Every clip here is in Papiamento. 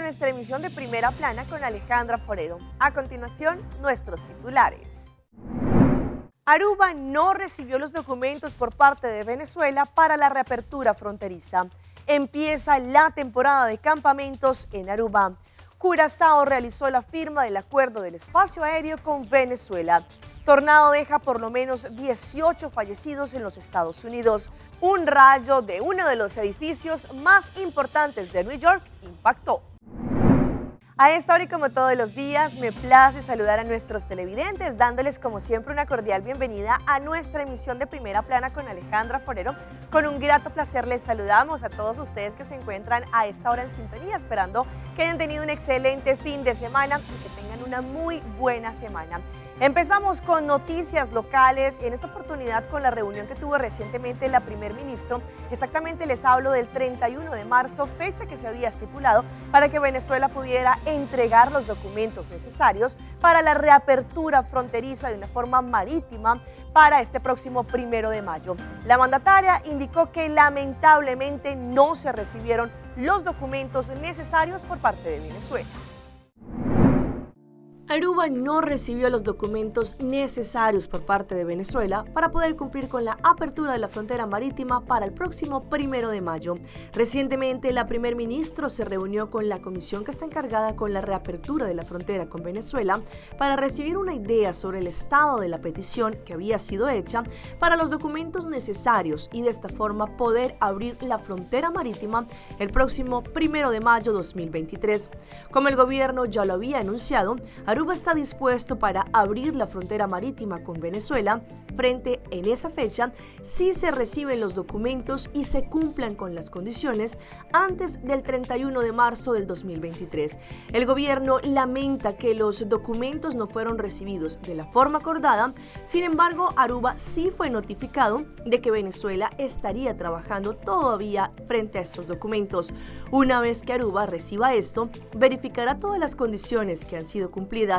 a nuestra emisión de Primera Plana con Alejandra Forero. A continuación, nuestros titulares. Aruba no recibió los documentos por parte de Venezuela para la reapertura fronteriza. Empieza la temporada de campamentos en Aruba. Curazao realizó la firma del acuerdo del espacio aéreo con Venezuela. Tornado deja por lo menos 18 fallecidos en los Estados Unidos. Un rayo de uno de los edificios más importantes de New York impactó. A esta hora y como todos los días, me place saludar a nuestros televidentes, dándoles como siempre una cordial bienvenida a nuestra emisión de Primera Plana con Alejandra Forero. Con un grato placer les saludamos a todos ustedes que se encuentran a esta hora en sintonía, esperando que hayan tenido un excelente fin de semana y que tengan una muy buena semana. Empezamos con noticias locales y en esta oportunidad con la reunión que tuvo recientemente la primer ministro. Exactamente les hablo del 31 de marzo, fecha que se había estipulado para que Venezuela pudiera entregar los documentos necesarios para la reapertura fronteriza de una forma marítima para este próximo 1 de mayo. La mandataria indicó que lamentablemente no se recibieron los documentos necesarios por parte de Venezuela. Aruba no recibió los documentos necesarios por parte de Venezuela para poder cumplir con la apertura de la frontera marítima para el próximo 1 de mayo. Recientemente, la primer ministro se reunió con la comisión que está encargada con la reapertura de la frontera con Venezuela para recibir una idea sobre el estado de la petición que había sido hecha para los documentos necesarios y de esta forma poder abrir la frontera marítima el próximo 1 de mayo 2023. Como el gobierno ya lo había anunciado, Aruba está dispuesto para abrir la frontera marítima con Venezuela frente en esa fecha si se reciben los documentos y se cumplan con las condiciones antes del 31 de marzo del 2023. El gobierno lamenta que los documentos no fueron recibidos de la forma acordada, sin embargo, Aruba sí fue notificado de que Venezuela estaría trabajando todavía frente a estos documentos. Una vez que Aruba reciba esto, verificará todas las condiciones que han sido cumplidas.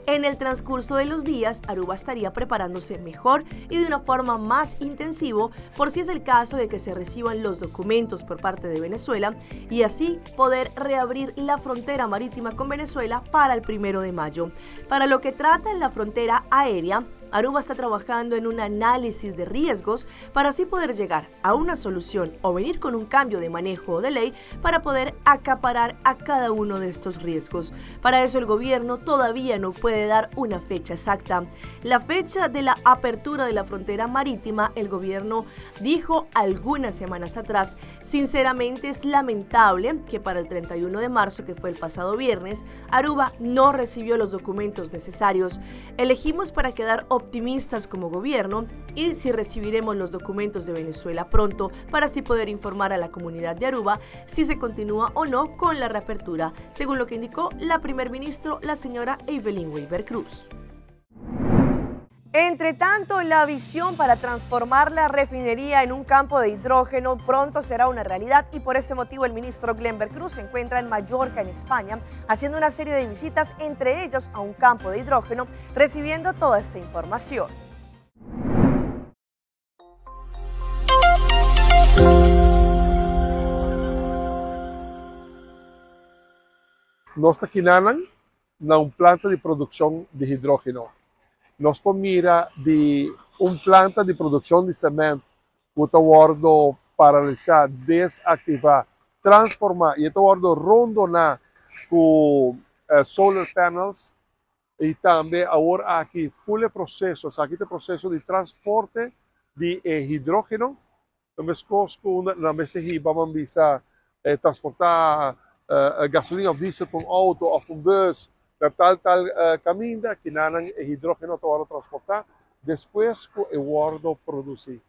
En el transcurso de los días, Aruba estaría preparándose mejor y de una forma más intensivo por si es el caso de que se reciban los documentos por parte de Venezuela y así poder reabrir la frontera marítima con Venezuela para el 1 de mayo. Para lo que trata en la frontera aérea, Aruba está trabajando en un análisis de riesgos para así poder llegar a una solución o venir con un cambio de manejo de ley para poder acaparar a cada uno de estos riesgos. Para eso el gobierno todavía no puede dar una fecha exacta. La fecha de la apertura de la frontera marítima, el gobierno dijo algunas semanas atrás. Sinceramente es lamentable que para el 31 de marzo, que fue el pasado viernes, Aruba no recibió los documentos necesarios. Elegimos para quedar optimistas como gobierno y si recibiremos los documentos de Venezuela pronto para así poder informar a la comunidad de Aruba si se continúa o no con la reapertura, según lo que indicó la primer ministro, la señora Evelyn Wever Croes. Entre tanto, la visión para transformar la refinería en un campo de hidrógeno pronto será una realidad y por ese motivo el ministro Glenber Cruz se encuentra en Mallorca, en España, haciendo una serie de visitas, entre ellos a un campo de hidrógeno, recibiendo toda esta información. Nos ta kinanan na un planta di produkshon di hidrógeno. Nos por mira di un planta di produkshon di semènt ku ta wòrdu paralisá, desaktivá, transformá i e ta wòrdu rondoná ku solar panels i tambe awor aki ful e proseso, esaki ta e proseso di transporte di e hidrógeno. Ta meskos ku nan mester hiba ban bisa transportá gasolina òf diesel pa un outo òf un bus na tal tal kaminda, kinanan e hidrógeno ta wòrdu transportá despues ku e wòrdu produsí.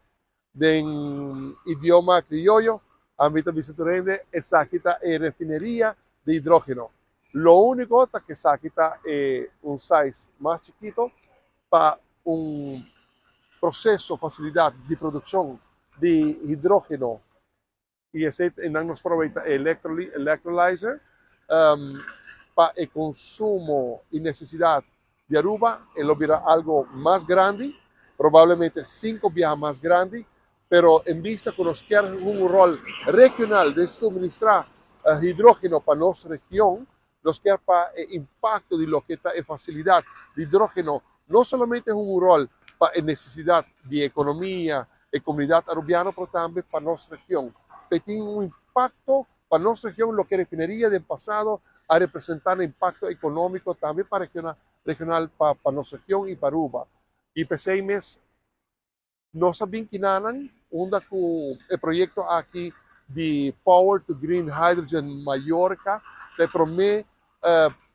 Den idioma krioyo ami ta bisa tur hende esaki ta e refineria di hidrógeno. Lo úniko ta ku esaki ta e un size mas chikito pa un proseso, fasilidat di produkshon di hidrógeno i esei nan nos por a wei ta e electrolyzer pa e konsumo i nesesidat di Aruba e lo bira algo mas grandi, probablemente sinku biaha mas grandi, pero en bista ku nos kier hunga un ròl regional den suministrá. hidrógeno pa nos region, nos kier pa e impacto di loke ta e facilidad di hidrógeno no solamente hunga un rol pa e necesidad di e economia, e comunidad Arubiano, pero tambe pa nos region. P'e tin un impacto pa nos region loke refineria den pasado a representa na impacto economico tambe pa regional pa nos region y pa Aruba. Y p'esey mes Nos a bin kinanan unda ku e proyekto aki di Power to Green Hydrogen Mallorca ta e promé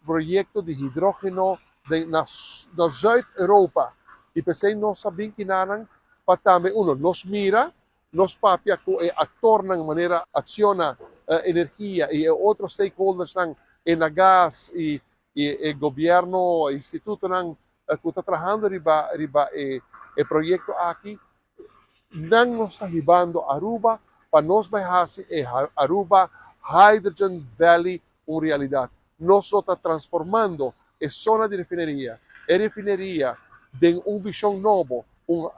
proyekto di hidrógeno den na na Zuid Europa i p'esei nos a bin kinanan pa tambe uno nos mira, nos papia ku e aktornan manera Acciona Energia i e otro stakeholdersnan Enagas i e gobièrnu, institutonan ku ta trahando riba riba e e proyekto aki, nan nos ta hibando Aruba pa nos bai hasi e Aruba Hydrogen Valley un realidat. Nos lo ta transformando e zona di refineria, e refineria den un vishon nobo, un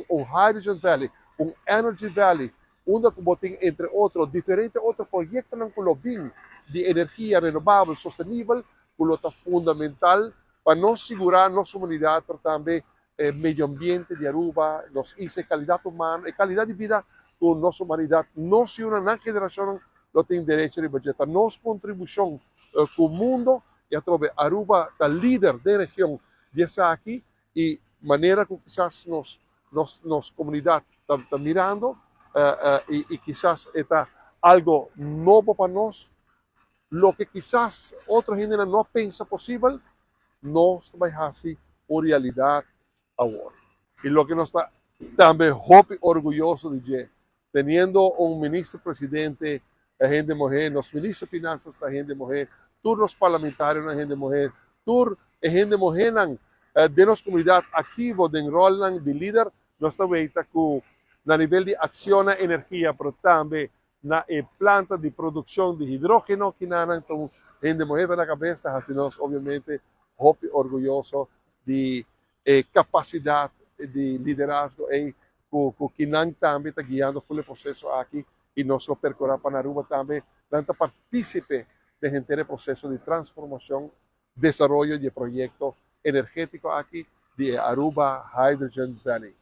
un Hydrogen Valley, un Energy Valley, unda ku bo tin entre otro diferente otro proyektonan ku lo bin di energia renobabel sostenibel ku lo ta fundamental pa nos sigurá nos humanidad pero tambe e medio ambiente di Aruba, nos isla, e calidad humano, e calidad di bida cu nos humanidad, nos yunan, nan generacionnan lo tin derecho riba dje. Ta nos contribucion cu mundo y atrobe Aruba ta lider den region di esaki y manera cu kisas nos nos nos comunidad ta ta mirando y y kisas e ta algo nobo pa nos. Loke kisas otro hendenan no a pensa posibel, nos ta bai hasi un realidat awor. I loke nos ta tambe hopi orguyoso di dje, teniendo un minister presidente ta hende muhé, nos minister finansas ta hende muhé, tur nos parlamentarionan hende muhé, tur e hende muhénan den nos komunidat aktivo den ròlnan di lider, nos ta weita ku na nivel di akshon na energia pero tambe Na e planta di produccion di hidrogeno kinanan ta un hende muher ta na cabes ta haci nos obviamente hopi orguyoso di e capacidad di liderazgo ey cu cu kinan tambe ta guiando ful e proceso aki y nos lo percura pa na Aruba tambe nan ta participe den henter e proceso di transformacion desaroyo di e proyecto energetico aki di e Aruba Hydrogen Valley.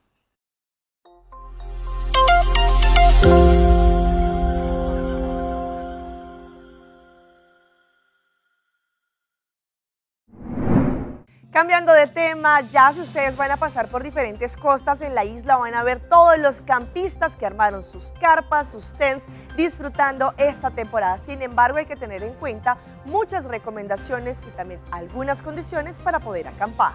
Cambiando de tema, ya si ustedes van a pasar por diferentes costas en la isla, van a ver todos los campistas que armaron sus carpas, sus tents, disfrutando esta temporada. Sin embargo, hay que tener en cuenta muchas recomendaciones y también algunas condiciones para poder acampar.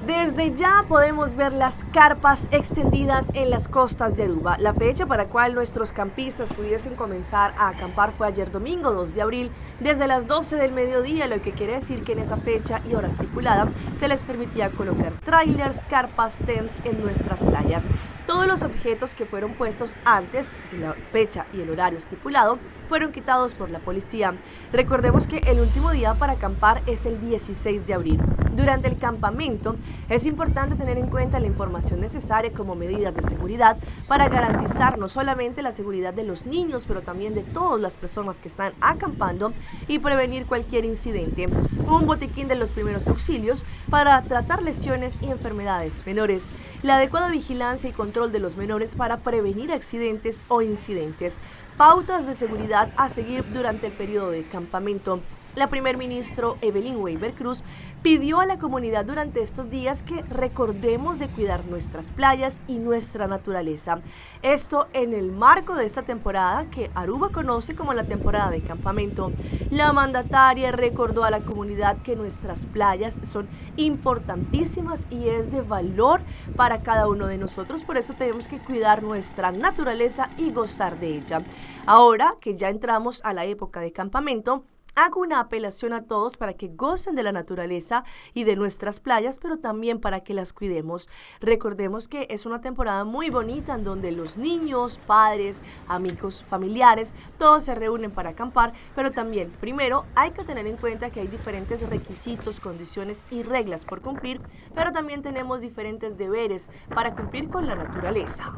Desde ya podemos ver las carpas extendidas en las costas de Aruba. La fecha para cual nuestros campistas pudiesen comenzar a acampar fue ayer domingo 2 de abril desde las 12 del mediodía, lo que quiere decir que en esa fecha y hora estipulada se les permitía colocar trailers, carpas, tents en nuestras playas. Todos los objetos que fueron puestos antes de la fecha y el horario estipulado fueron quitados por la policía. Recordemos que el último día para acampar es el 16 de abril. Durante el campamento es importante tener en cuenta la información necesaria como medidas de seguridad para garantizar no solamente la seguridad de los niños, pero también de todas las personas que están acampando y prevenir cualquier incidente. Un botiquín de los primeros auxilios para tratar lesiones y enfermedades menores. La adecuada vigilancia y control de los menores para prevenir accidentes o incidentes. Pautas de seguridad a seguir durante el periodo de campamento. La primer ministro Evelyn Weber Cruz pidió a la comunidad durante estos días que recordemos de cuidar nuestras playas y nuestra naturaleza. Esto en el marco de esta temporada que Aruba conoce como la temporada de campamento. La mandataria recordó a la comunidad que nuestras playas son importantísimas y es de valor para cada uno de nosotros, por eso tenemos que cuidar nuestra naturaleza y gozar de ella. Ahora que ya entramos a la época de campamento, Hago una apelación a todos para que gocen de la naturaleza y de nuestras playas, pero también para que las cuidemos. Recordemos que es una temporada muy bonita en donde los niños, padres, amigos, familiares, todos se reúnen para acampar, pero también, primero, hay que tener en cuenta que hay diferentes requisitos, condiciones y reglas por cumplir, pero también tenemos diferentes deberes para cumplir con la naturaleza.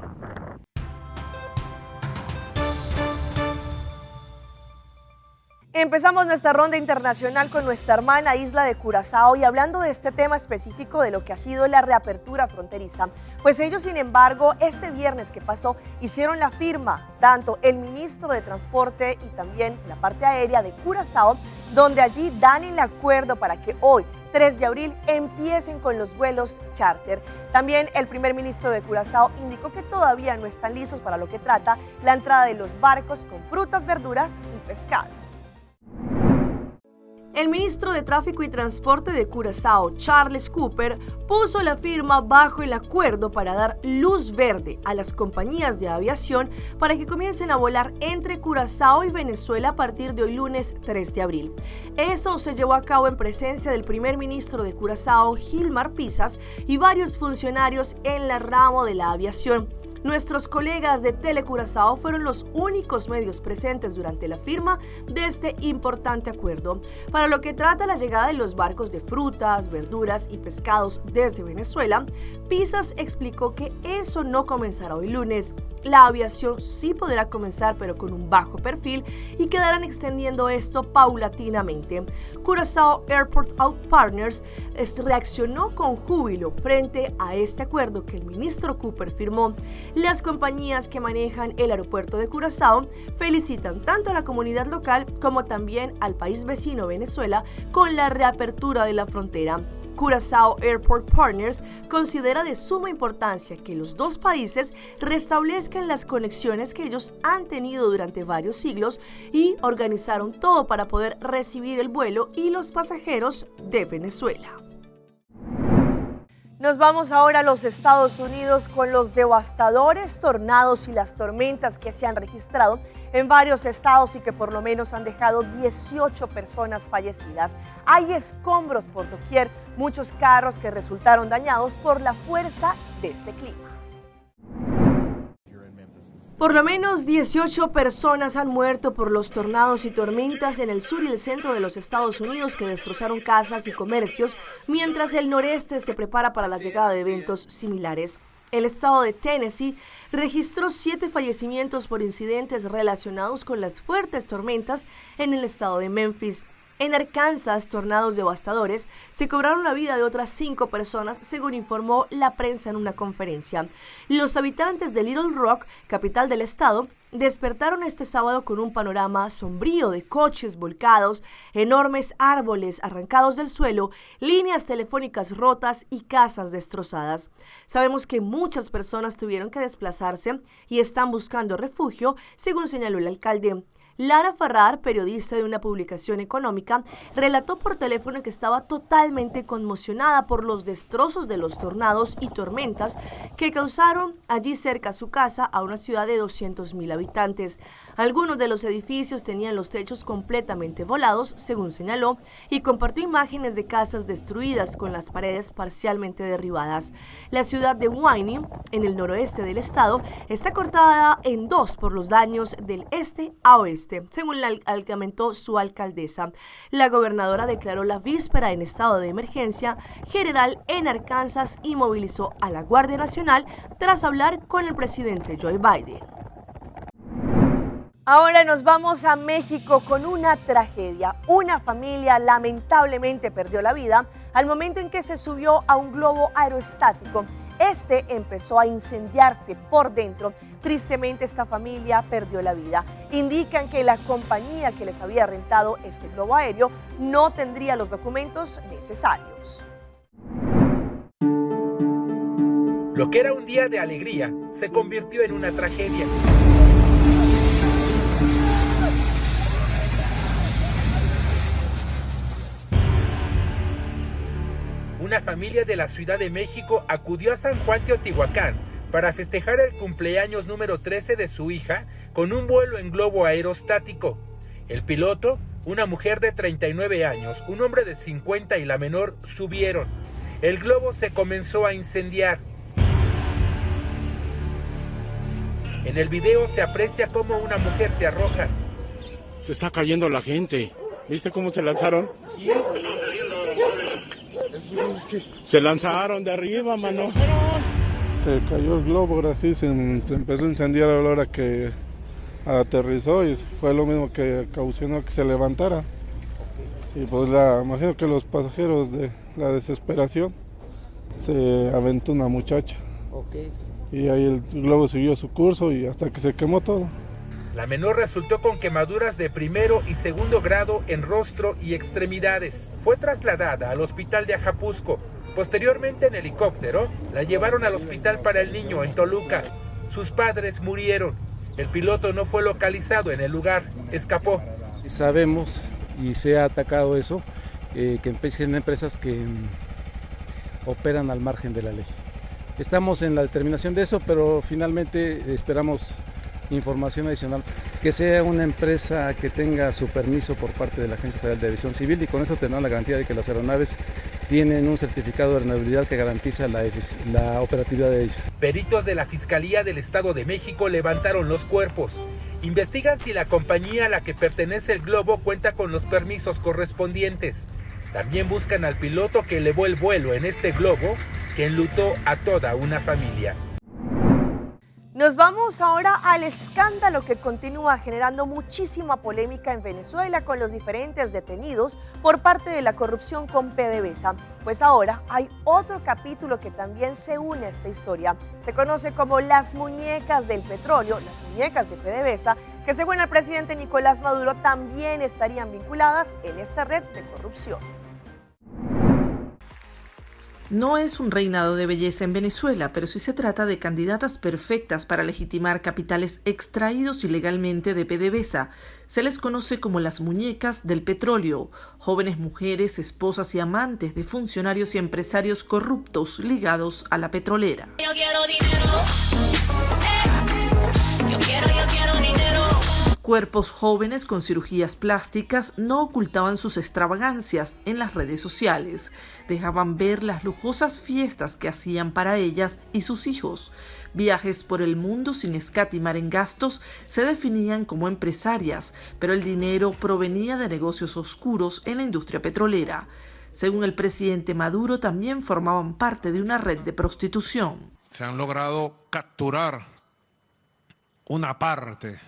Empezamos nuestra ronda internacional con nuestra hermana isla de Curazao y hablando de este tema específico de lo que ha sido la reapertura fronteriza. Pues ellos, sin embargo, este viernes que pasó, hicieron la firma, tanto el ministro de Transporte y también la parte aérea de Curazao, donde allí dan el acuerdo para que hoy, 3 de abril, empiecen con los vuelos charter. También el primer ministro de Curazao indicó que todavía no están listos para lo que trata la entrada de los barcos con frutas, verduras y pescado. El ministro de Tráfico y Transporte de Curazao, Charles Cooper, puso la firma bajo el acuerdo para dar luz verde a las compañías de aviación para que comiencen a volar entre Curazao y Venezuela a partir de hoy lunes 3 de abril. Eso se llevó a cabo en presencia del primer ministro de Curazao, Gilmar Pisas, y varios funcionarios en la rama de la aviación. Nuestros colegas de Telecurazao fueron los únicos medios presentes durante la firma de este importante acuerdo. Para lo que trata la llegada de los barcos de frutas, verduras y pescados desde Venezuela, Pisas explicó que eso no comenzará hoy lunes. La aviación sí podrá comenzar, pero con un bajo perfil, y quedarán extendiendo esto paulatinamente. Curazao Airport Out Partners reaccionó con júbilo frente a este acuerdo que el ministro Cooper firmó. Las compañías que manejan el aeropuerto de Curazao felicitan tanto a la comunidad local como también al país vecino Venezuela con la reapertura de la frontera. Curazao Airport Partners considera de suma importancia que los dos países restablezcan las conexiones que ellos han tenido durante varios siglos y organizaron todo para poder recibir el vuelo y los pasajeros de Venezuela. Nos vamos ahora a los Estados Unidos con los devastadores tornados y las tormentas que se han registrado en varios estados y que por lo menos han dejado 18 personas fallecidas. Hay escombros por doquier, muchos carros que resultaron dañados por la fuerza de este clima. Por lo menos 18 personas han muerto por los tornados y tormentas en el sur y el centro de los Estados Unidos que destrozaron casas y comercios, mientras el noreste se prepara para la llegada de eventos similares. El estado de Tennessee registró 7 fallecimientos por incidentes relacionados con las fuertes tormentas en el estado de Memphis. En Arkansas, tornados devastadores se cobraron la vida de otras 5 personas, según informó la prensa en una conferencia. Los habitantes de Little Rock, capital del estado, despertaron este sábado con un panorama sombrío de coches volcados, enormes árboles arrancados del suelo, líneas telefónicas rotas y casas destrozadas. Sabemos que muchas personas tuvieron que desplazarse y están buscando refugio, según señaló el alcalde. Lara Farrar, periodista de una publicación económica, relató por teléfono que estaba totalmente conmocionada por los destrozos de los tornados y tormentas que causaron allí cerca a su casa, a una ciudad de 200.000 habitantes. Algunos de los edificios tenían los techos completamente volados, según señaló, y compartió imágenes de casas destruidas con las paredes parcialmente derribadas. La ciudad de Wayne, en el noroeste del estado, está cortada en dos por los daños del este a oeste, según lamentó su alcaldesa. La gobernadora declaró la víspera en estado de emergencia general en Arkansas y movilizó a la Guardia Nacional tras hablar con el presidente Joe Biden. Ahora nos vamos a México con una tragedia. Una familia lamentablemente perdió la vida al momento en que se subió a un globo aerostático. Este empezó a incendiarse por dentro. Tristemente, esta familia perdió la vida. Indican que la compañía que les había rentado este globo aéreo no tendría los documentos necesarios. Lo que era un día de alegría se convirtió en una tragedia. Una familia de la Ciudad de México acudió a San Juan Teotihuacán para festejar el cumpleaños número 13 de su hija con un vuelo en globo aerostático. El piloto, una mujer de 39 años, un hombre de 50 y la menor subieron. El globo se comenzó a incendiar. En el video se aprecia cómo una mujer se arroja. Se está cayendo la gente. ¿Viste cómo se lanzaron? Sí. Se lanzaron de arriba, mano. Se cayó el globo, ahora sí, se empezó a incendiar a la hora que Aterrizó y fue lo mismo que ocasionó que se levantara. Y pues la imagino que los pasajeros de la desesperación se aventó una muchacha. Y ahí el globo siguió su curso y hasta que se quemó todo. La menor resultó con quemaduras de primero y segundo grado en rostro y extremidades. Fue trasladada al hospital de Ajapusco. Posteriormente en helicóptero la llevaron al hospital para el niño en Toluca. Sus padres murieron. El piloto no fue localizado en el lugar, escapó. Sabemos y se ha atacado eso, que empiecen empresas que operan al margen de la ley. Estamos en la determinación de eso, pero finalmente esperamos información adicional, que sea una empresa que tenga su permiso por parte de la Agencia Federal de Aviación Civil y con eso tendrán la garantía de que las aeronaves tienen un certificado de renovabilidad que garantiza la operatividad de ellos. Peritos de la Fiscalía del Estado de México levantaron los cuerpos. Investigan si la compañía a la que pertenece el globo cuenta con los permisos correspondientes. También buscan al piloto que elevó el vuelo en este globo que enlutó a toda una familia. Nos vamos ahora al escándalo que continúa generando muchísima polémica en Venezuela con los diferentes detenidos por parte de la corrupción con PDVSA. Pues ahora hay otro capítulo que también se une a esta historia. Se conoce como las muñecas del petróleo, las muñecas de PDVSA, que según el presidente Nicolás Maduro también estarían vinculadas en esta red de corrupción. No es un reinado de belleza en Venezuela, pero sí se trata de candidatas perfectas para legitimar capitales extraídos ilegalmente de PDVSA. Se les conoce como las muñecas del petróleo, jóvenes mujeres, esposas y amantes de funcionarios y empresarios corruptos ligados a la petrolera. Yo quiero dinero. Yo quiero, yo quiero dinero. Cuerpos jóvenes con cirugías plásticas no ocultaban sus extravagancias en las redes sociales. Dejaban ver las lujosas fiestas que hacían para ellas y sus hijos. Viajes por el mundo sin escatimar en gastos se definían como empresarias, pero el dinero provenía de negocios oscuros en la industria petrolera. Según el presidente Maduro, también formaban parte de una red de prostitución. Se han logrado capturar una parte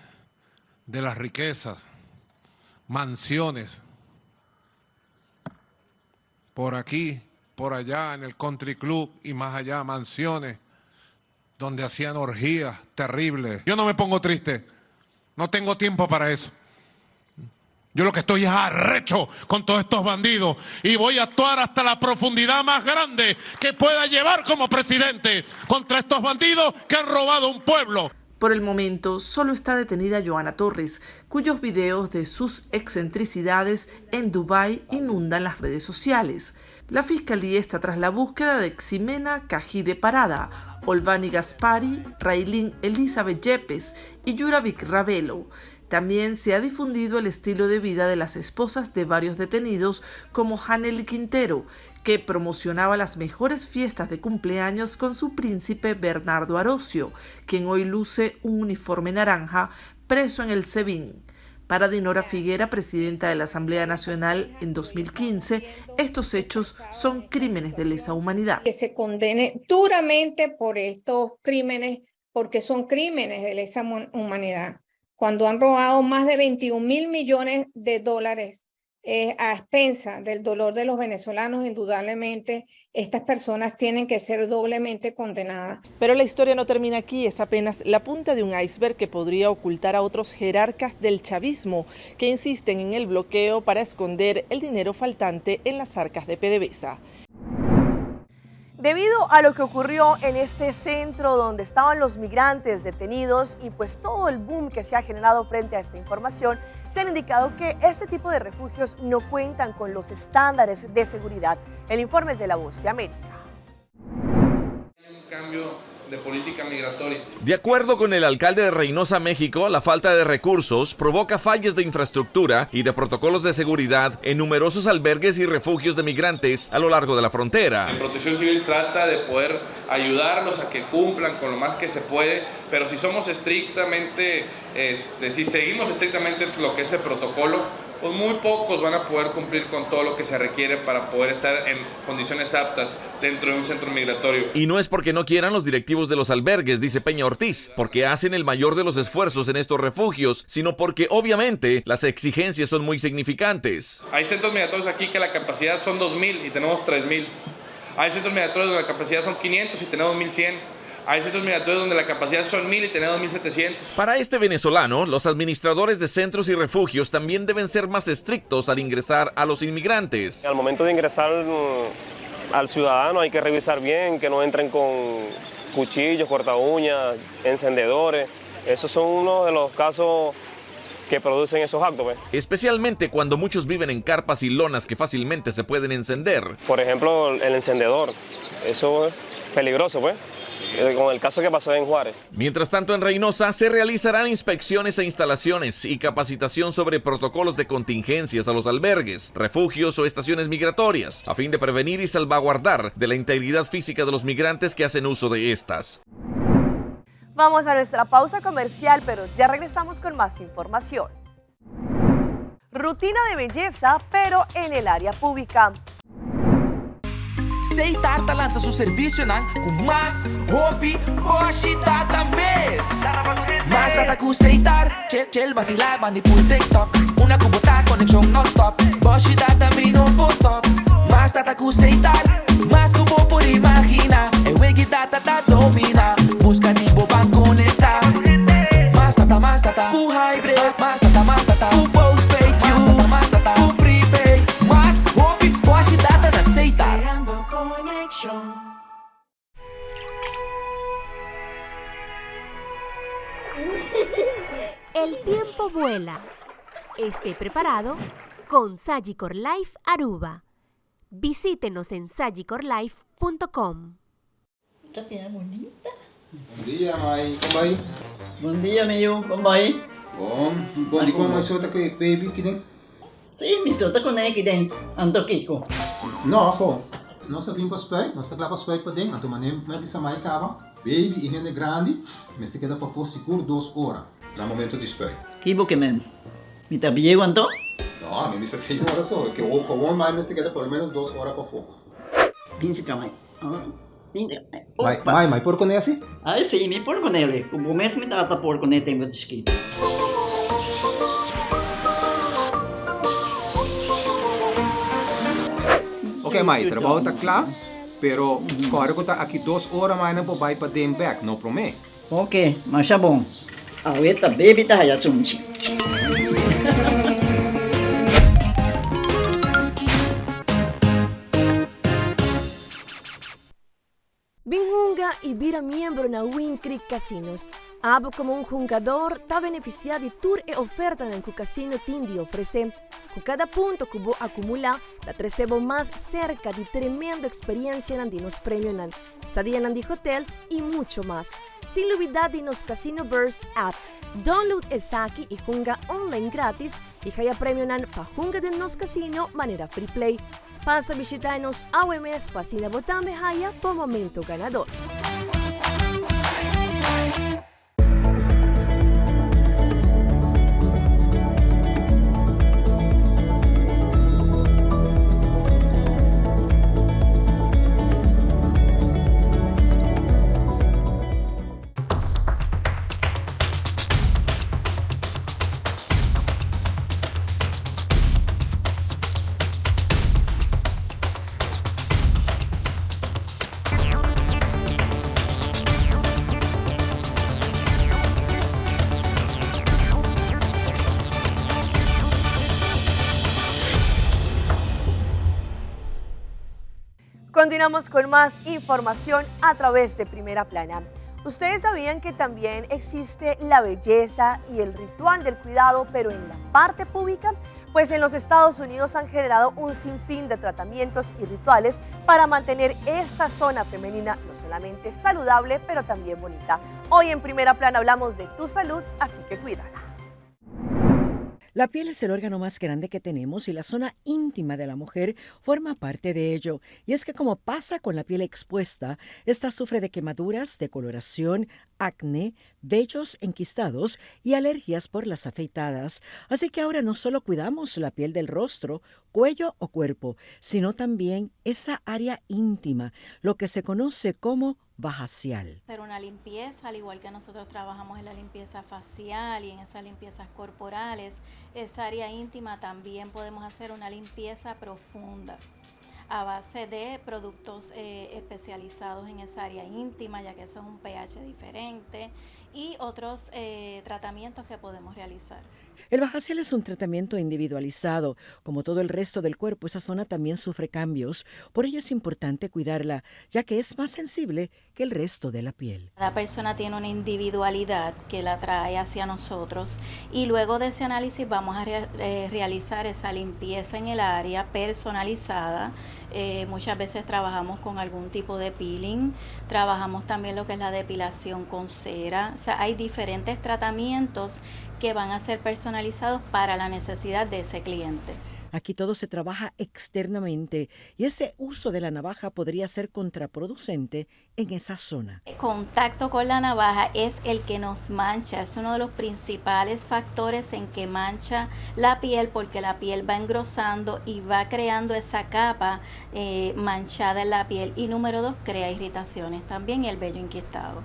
de las riquezas, mansiones, por aquí, por allá, en el country club y más allá, mansiones donde hacían orgías terribles. Yo no me pongo triste, no tengo tiempo para eso. Yo lo que estoy es arrecho con todos estos bandidos y voy a actuar hasta la profundidad más grande que pueda llevar como presidente contra estos bandidos que han robado un pueblo. Por el momento, solo está detenida Joana Torres, cuyos videos de sus excentricidades en Dubái inundan las redes sociales. La fiscalía está tras la búsqueda de Ximena Cajide Parada, Olvani Gaspari, Railín Elizabeth Yepes y Yuravic Ravelo. También se ha difundido el estilo de vida de las esposas de varios detenidos, como Hanely Quintero, que promocionaba las mejores fiestas de cumpleaños con su príncipe Bernardo Arocio, quien hoy luce un uniforme naranja preso en el SEBIN. Para Dinora Figuera, presidenta de la Asamblea Nacional en 2015, estos hechos son crímenes de lesa humanidad. Que se condene duramente por estos crímenes, porque son crímenes de lesa humanidad. Cuando han robado más de 21 mil millones de dólares a expensas del dolor de los venezolanos, indudablemente estas personas tienen que ser doblemente condenadas. Pero la historia no termina aquí, es apenas la punta de un iceberg que podría ocultar a otros jerarcas del chavismo que insisten en el bloqueo para esconder el dinero faltante en las arcas de PDVSA. Debido a lo que ocurrió en este centro donde estaban los migrantes detenidos y todo el boom que se ha generado frente a esta información, se han indicado que este tipo de refugios no cuentan con los estándares de seguridad. El informe es de La Voz de América. Un cambio de política migratoria. De acuerdo con el alcalde de Reynosa, México, la falta de recursos provoca fallas de infraestructura y de protocolos de seguridad en numerosos albergues y refugios de migrantes a lo largo de la frontera. En Protección Civil trata de poder ayudarlos a que cumplan con lo más que se puede, pero si somos estrictamente, este, si seguimos estrictamente lo que es el protocolo, pues muy pocos van a poder cumplir con todo lo que se requiere para poder estar en condiciones aptas dentro de un centro migratorio. Y no es porque no quieran los directivos de los albergues, dice Peña Ortiz, porque hacen el mayor de los esfuerzos en estos refugios, sino porque obviamente las exigencias son muy significantes. Hay centros migratorios aquí que la capacidad son 2.000 y tenemos 3.000. Hay centros migratorios donde la capacidad son 500 y tenemos 1.100. Hay centros migratorios donde la capacidad son 1.000 y tenemos 1.700. Para este venezolano, los administradores de centros y refugios también deben ser más estrictos al ingresar a los inmigrantes. Al momento de ingresar al ciudadano hay que revisar bien que no entren con cuchillos, corta uñas, encendedores. Esos son uno de los casos que producen esos actos, pues. Especialmente cuando muchos viven en carpas y lonas que fácilmente se pueden encender. Por ejemplo, el encendedor. Eso es peligroso, pues. Con el caso que pasó en Juárez. Mientras tanto, en Reynosa se realizarán inspecciones e instalaciones y capacitación sobre protocolos de contingencias a los albergues, refugios o estaciones migratorias, a fin de prevenir y salvaguardar de la integridad física de los migrantes que hacen uso de estas. Vamos a nuestra pausa comercial, pero ya regresamos con más información. Rutina de belleza, pero en el área pública. Setar ta lansa su servicionan ku mas hopi boshi data mes. Mas data ku Setar, chill chill basila manipul TikTok. Una ku bo ta konekshon non-stop. Boshi data mi no por stop. Mas data ku Setar, mas ku bo por imagina. E wegi data ta domina. Buska di bo ban konektá. Mas data, mas data ku hybrid. Mas data, mas data ku postpaid. Mas data, mas data ku prepaid. Mas hopi boshi data na Setar. Creando conexión. El tiempo vuela. Esté preparado con Sagicor Life Aruba. Visítenos en sagicorlife.com. Ta bira bunita. Bon dia, mai. Kon bai? Bon dia, mi yu. Kon bai? Bon. Bon, dikon mai so ta ku e baby kiden? Sí, mi so ta kuné kiden. Anto kiko? No, ho. Nos a bin pa spuit. Nos ta kla pa spuit paden. Anto manera mi a bisa mai kaba, baby i hende grandi mester keda pafó sigur dos ora na momento di spuit. Kibo ke men? Mi ta bieu anto? No, mi bisa señora so. Ke gewoon mai mester keda por lo menos dos ora pafó. Bin si ka mai. Mai, mai, mai por kuné asi? Ai si, mi por kuné. Ku bo mes mi tata por kuné tempu di chikitu. Ok mai, trabou ta kla, pero kòrda ku ta aki dos ora mai nan por bai paden bèk, no promé. Ok, masha bon. Awe ta baby ta haya sunchi. Bin hunga y bira miembro na Wind Creek Casinos. Abo como un hungador ta beneficia di tur e ofertanan cu casino tin di ofrece. Cu cada punto cu bo acumula ta trece bo mas cerca di tremendo experiencianan di nos premionan. Stadianan di hotel y mucho mas. Sin lubida di nos Casino Burst app. Download esaki y hunga online gratis y haya premionan pa hunga den nos casino manera free play. Pasa bishita nos awe mes pa asina bo tambe haya bo momento ganador. Continuamos con más información a través de Primera Plana. Ustedes sabían que también existe la belleza y el ritual del cuidado, pero en la parte pública? Pues en los Estados Unidos han generado un sinfín de tratamientos y rituales para mantener esta zona femenina no solamente saludable, pero también bonita. Hoy en Primera Plana hablamos de tu salud, así que cuídala. La piel es el órgano más grande que tenemos y la zona íntima de la mujer forma parte de ello. Y es que como pasa con la piel expuesta, esta sufre de quemaduras, decoloración, acné, vellos enquistados y alergias por las afeitadas. Así que ahora no solo cuidamos la piel del rostro, cuello o cuerpo, sino también esa área íntima, lo que se conoce como vajacial. Hacer una limpieza, al igual que nosotros trabajamos en la limpieza facial y en esas limpiezas corporales, esa área íntima también podemos hacer una limpieza profunda a base de productos eh, especializados en esa área íntima, ya que eso es un pH diferente, y otros eh, tratamientos que podemos realizar. El vajacial es un tratamiento individualizado. Como todo el resto del cuerpo, esa zona también sufre cambios. Por ello es importante cuidarla, ya que es más sensible que el resto de la piel. Cada persona tiene una individualidad que la trae hacia nosotros y luego de ese análisis vamos a eh, realizar esa limpieza en el área personalizada. Eh, muchas veces trabajamos con algún tipo de peeling, trabajamos también lo que es la depilación con cera. O sea, hay diferentes tratamientos que van a ser personalizados para la necesidad de ese cliente. Aquí todo se trabaja externamente y ese uso de la navaja podría ser contraproducente en esa zona. El contacto con la navaja es el que nos mancha, es uno de los principales factores en que mancha la piel porque la piel va engrosando y va creando esa capa eh, manchada en la piel. Y número dos, crea irritaciones también y el vello inquietado.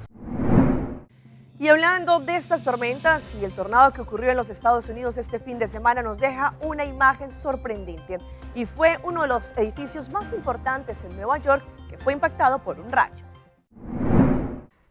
Y hablando de estas tormentas y el tornado que ocurrió en los Estados Unidos este fin de semana nos deja una imagen sorprendente. Y fue uno de los edificios más importantes en Nueva York que fue impactado por un rayo.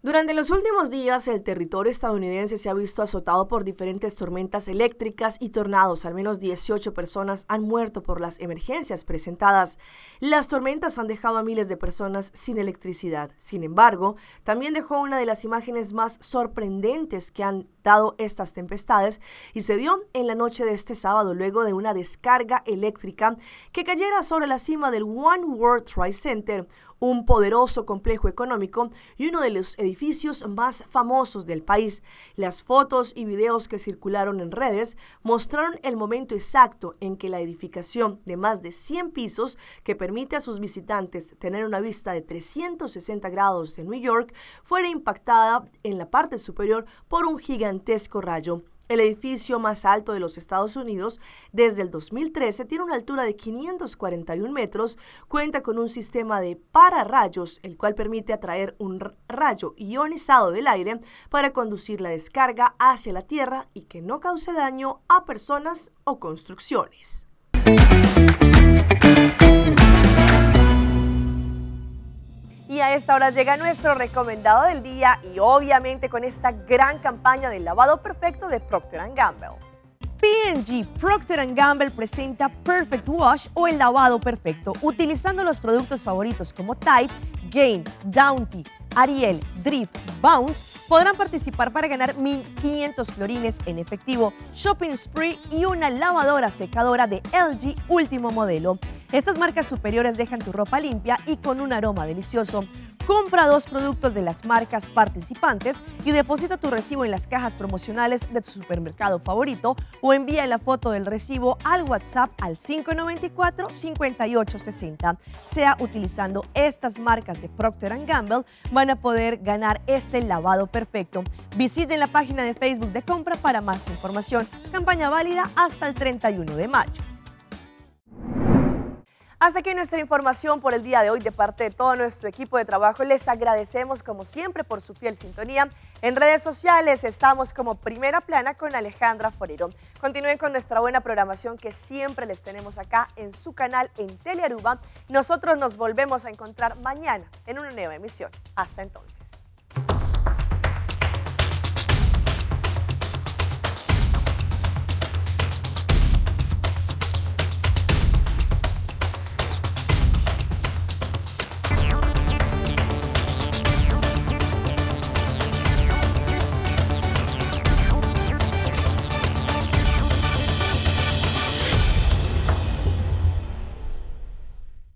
Durante los últimos días, el territorio estadounidense se ha visto azotado por diferentes tormentas eléctricas y tornados. Al menos 18 personas han muerto por las emergencias presentadas. Las tormentas han dejado a miles de personas sin electricidad. Sin embargo, también dejó una de las imágenes más sorprendentes que han dado estas tempestades y se dio en la noche de este sábado luego de una descarga eléctrica que cayera sobre la cima del One World Trade Center, un poderoso complejo económico y uno de los edificios más famosos del país. Las fotos y videos que circularon en redes mostraron el momento exacto en que la edificación de más de 100 pisos, que permite a sus visitantes tener una vista de 360 grados de New York, fuera impactada en la parte superior por un gigantesco rayo. El edificio más alto de los Estados Unidos desde el 2013 tiene una altura de 541 metros, cuenta con un sistema de pararrayos, el cual permite atraer un rayo ionizado del aire para conducir la descarga hacia la Tierra y que no cause daño a personas o construcciones. Y a esta hora llega nuestro recomendado del día y obviamente con esta gran campaña del lavado perfecto de Procter Gamble. P&G Procter Gamble presenta Perfect Wash o el lavado perfecto, utilizando los productos favoritos como Tide, Gain, Bounty, Ariel, Drift, Bounce, podrán participar para ganar 1.500 florines en efectivo, shopping spree y una lavadora secadora de LG último modelo. Estas marcas superiores dejan tu ropa limpia y con un aroma delicioso. Compra dos productos de las marcas participantes y deposita tu recibo en las cajas promocionales de tu supermercado favorito o envía la foto del recibo al WhatsApp al 594-5860. Sea utilizando estas marcas de Procter Gamble, van a poder ganar este lavado perfecto. Visiten la página de Facebook de compra para más información. Campaña válida hasta el 31 de mayo. Hasta aquí nuestra información por el día de hoy de parte de todo nuestro equipo de trabajo. Les agradecemos como siempre por su fiel sintonía. En redes sociales estamos como Primera Plana con Alejandra Forero. Continúen con nuestra buena programación que siempre les tenemos acá en su canal en Telearuba. Nosotros nos volvemos a encontrar mañana en una nueva emisión. Hasta entonces.